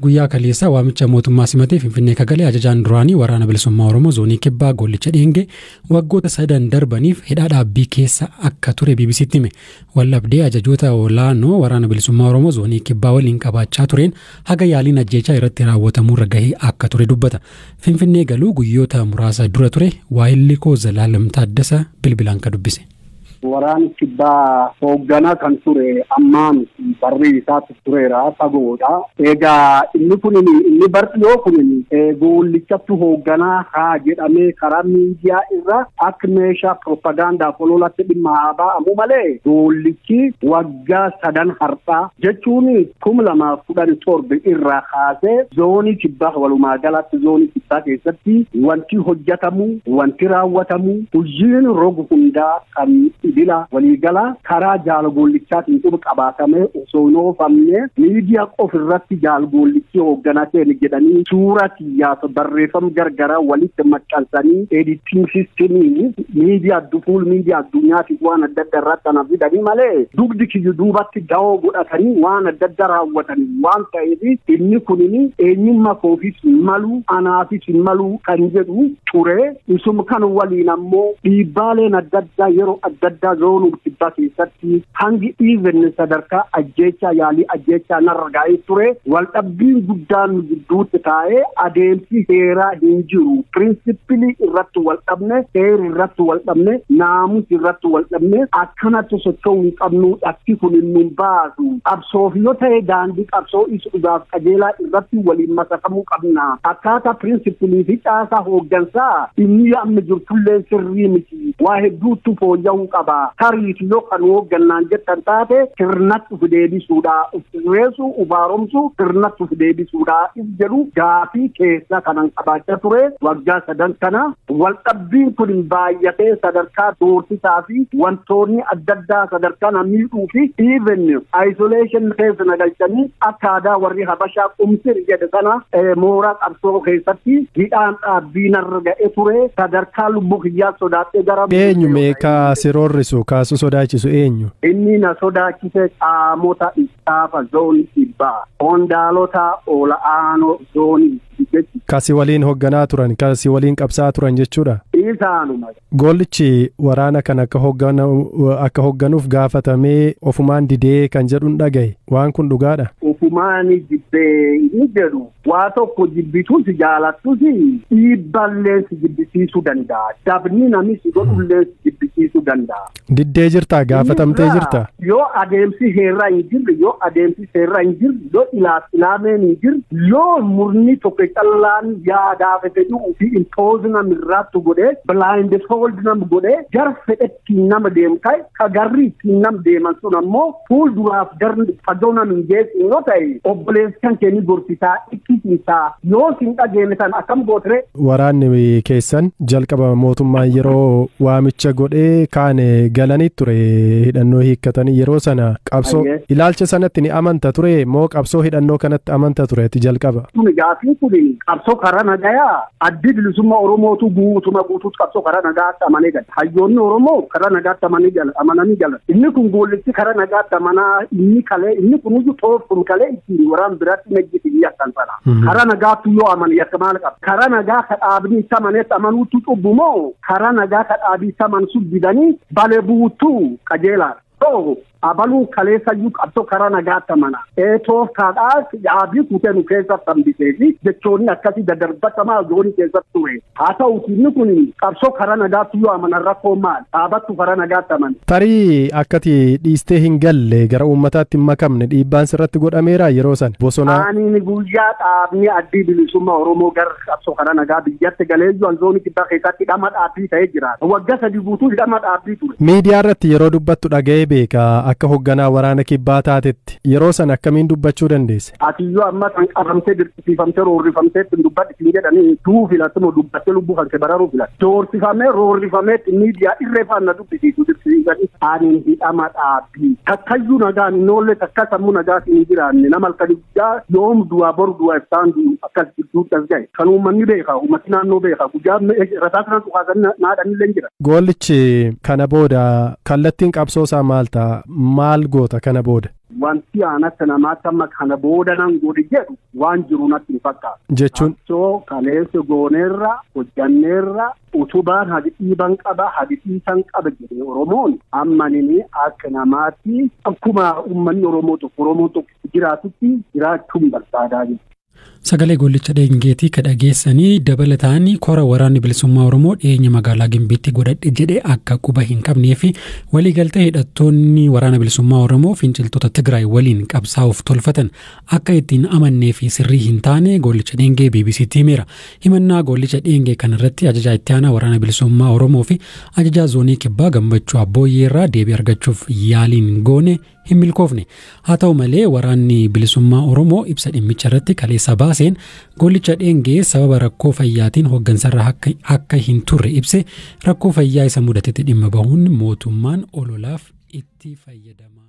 Guyyaa kaleessaa waamicha mootummaa simatee Finfinnee kagalee ajajaan duraanii Waraana Bilisummaa Oromoo Zoonii Kibbaa Gollicha Dheengee waggoota 3 darbaniif hidhaa dhaabbii keessa akka ture BBCtti hime. Wallabdee ajajoota olaanoo Waraana Bilisummaa Oromoo Zoonii Kibbaa waliin qabaachaa tureen haga yaaliin ajjeechaa irratti raawwatamuurra gahee akka ture dubbata. Finfinnee galuu guyyoota muraasa dura ture waayilli koo Zalaalam Taaddasa bilbilaan ka dubbise. Waraanni Kibbaa hoogganaa kan ture ammaan barri isaatti tureera fagoodha. Egaa inni kun inni barxiyoo kun goollichatti hoogganaa haa jedhamee karaa miidiyaa irra akka meeshaa propagaandaaf ololatti dhimma haa ba'amu malee, goollichi waggaa 3 har'aa jechuun 2017 irraa kaasee Zoonii Kibbaa, walumaa galatti Zoonii Kibbaa keessatti wanti hojjetamu, wanti raawwatamu, hojiin rogu hundaa kan idila waliigala karaa jaal Goollichaatiin quba qabaatamee osoo hin oofamne, miidiyaa qof irratti jaal Goollichi hoogganaa keenya jedhanii suura kiyyaaf barreeffama gargaraa walitti maxxansanii, editing systemiin miidiyaa fuul miidiyaa addunyaatiif waan adda addaa irratti ana fidanii malee, dugdi kiyyu duubatti da'oo godhatanii waan adda addaa raawwatanii waan ta'eef, inni kunin eenyummaa koofis malu anaafis malu kan jedhu ture. Isuma kan waliin ammoo dhiibbaaleen adda addaa yeroo adda addaa Zoonuu Kibbaa keessatti hangi even sadarkaa ajjeechaa, yaalii ajjeechaa narra ga'ee ture. Waldhabbiin guddaan nu gidduutti taa'ee adeemsi seeraa hin jiru. Principle irratti wal dhabne, seera irratti wal dhabne, naamusa irratti wal dhabne, akkanatti socho'uu hin qabnu, dhakki kun nun baasu. Qabsoof yoo ta'e daandii qabsoo isa dhugaaf qajeelaa irratti waliin masakamuu qabna. Akkaataa principle fi caasaa hooggansaa inni amma jirtullee sirrii miti. Waa hedduutu fooyya'uu qaba. Tariif yoo kan hooggannaan jettan taate sirnatti uf deebisuudha. Uf sirreessuu, uf haaromsuu, sirnatti uf deebisuudha. If jedhu gaafii keessa kanan qabaachaa ture waggaa 3 kana. Waldhabbiin kun baay'atee sadarkaa doorsisaa fi wantoonni adda addaa sadarkaa na miidhuu fi even isolation keessa na galchanii, akka aadaa warri Habashaa qumsir jedhe sana, mooraa qabsoo keessatti hidhaan dhaabbii narra ga'e ture, sadarkaa lubbuu kiyyaa sodaadhee gara. Eenyu meeqa si roorrisu kaasu sodaachisu eenyu? Inni na sodaachise qaamota istaafa Zoonii Kibbaa, qondaalota ol'aanoo zoonii. Kasi waliin hoogganaa turan, kasi waliin qabsaa turan jechuudha. Isaanuma. Goollichi waraana kan akka hoogganuuf gaafatamee ofumaan didee kan jedhuun dhagaye. Waan kun dhugaadha? Ofumaan jibbee inni jedhu, waa tokko jibbitus jaalattus dhiibballee si jibbisiisuu danda'a. Dabni namni si godhullee si jibbisiisuu danda'a. Diddee jirtaa, gaafatamtee jirta? Yoo adeemsi heerraa hin jirre, yoo adeemsi seerraa hin jirre, yoo ilaameen hin jirre, yoo murni tokko callaan yaadaaf fedhuu fi impose nama irratti godhee, blind fold nama godhee, gar fedhetti nama deemu ta'e, ka garri ittiin nama deeman sun ammoo fuulduraaf gar fagoo nama hin geessu yoo ta'e, obboleessi kan kee ni gorsisaa, ittisiisaa, yoo sin dhageenye tan akkam gootere? Waraanni keessan jalqaba mootummaan yeroo waamicha godhee kaane galanii ture, hidhannoo hiikkatanii. Yeroo sana qabsoo ilaalcha sanatti ni amanta ture moo qabsoo hidhannoo kanatti amanta ture ati jalqaba? Kun gaafiin kun qabsoo karaa nagayaa Addi Bilisummaa Oromootu guutuma guutuutti qabsoo karaa nagaatti amanee gala. Hayyoonni Oromoo karaa nagaatti amananii gala amananii galan. Inni kun goollichi karaa nagaatti amanaa inni kalee inni kunuyyuu tooftum kalee ittiin waraan biratti nejjiti yakkan sana. Karaa nagaatti yoo amane yakka maal qaba? Karaa nagaa ka dhaabni itti amanetti amanuutu cubbu moo karaa nagaa ka dhaabii itti amansu didanii bale buutuu qajeelaadha? So abaluu kaleessayyuu qabsoo karaa nagaatti amana. Tooftaadhaas dhaabii kutee nu keessatti hambisee fi jechoonni akkasii daddarbatamaa zoonii keessatti ture. Haa ta'uti inni kun qabsoo karaa nagaatti yoo amanan rakkoo maal? Dhaabattu karaa nagaatti amana. Tarii akkati dhiistee hin galle, gara uummataatti hin makamne dhiibbaan sirratti godhameera yeroo sana bosonaa. Ani guyyaa dhaabni Addii Bilisummaa Oromoo gara qabsoo karaa nagaa biyyatti galee jiru Zoonii Kibbaa keessatti hidhama dhaabbii ta'ee jira. Waggaa 3 guutuu hidhama dhaabbii ture. Miidiyaa irratti yeroo dubbattu dhaga'ee beeka akka hoogganaa waraana Kibbaa taatetti. Yeroo sana akkamiin dubbachuu dandeesse? Atiyyoo amma kan qabamtee, dirqisiifamtee, roorrifamtee ittiin dubbadhi siin jedhanii duu filatte moo dubbattee lubbuu kan kee bararuu filatte? Doorsifamee, roorrifamee, miidiyaa irree faana dubbisiisu dirqisiisanii. Ani hidhama dhaabbii. Takkayyuu nagaan hin oolle, takka sammuu nagaatiin hin jiraanne, nama halkanii guddaa yoom du'aa, boru du'aa, iftaan du'u akkas gidduutti as ga'e. Kan uummanni beeka, uummati naannoo beeka, guyyaa rasaa kana dhukaasanii naadhanillee hin jira. Goollichi kana booda kallattiin qabsoo isaa maal ta'a? Maal goota kana booda? Wanti aan akka namaatti amma kana booda nan godhi jedhu waan jiru natti hin fakkaatu. Jechuun. Qabsoo kaleessa gooneerra hojjanneerra utubaan hadi dhiiban qaba hadi dhiisan qaba jedhee Oromoon amma nini akka namaatti akkuma uummanni Oromoo tokko Oromoo tokko jiraatutti jiraachuun barbaadaa jiru. Sagalee Goollicha Dheengeetii ka dhageessanii dabalataan kora waraanni bilisummaa Oromoo dhiyeenya magaalaa Gimbiitti godhadhe jedhe akka quba hin qabnee fi waliigaltee hidhattoonni waraana bilisummaa Oromoo finciltoota Tigraay waliin qabsaa'uuf tolfatan akka ittiin amannee fi sirrii hin taane Goollicha Dheengee BBCtti himeera. Himannaa Goollicha Dheengee kanarratti ajajaa itti aanaa waraana bilisummaa Oromoo fi ajajaa zoonii kibbaa Gammachuu Abbooyyeerraa deebii argachuuf yaaliin goone hin milkoofne. Haa ta'u malee waraanni bilisummaa Oromoo ibsa dhimmicha irratti kaleessa baaseen Goollicha Dheengee sababa rakkoo fayyaatiin hooggansarra akka hin turre ibse rakkoo fayyaa isa mudatetti dhimma bahuun mootummaan ololaaf itti fayyadama.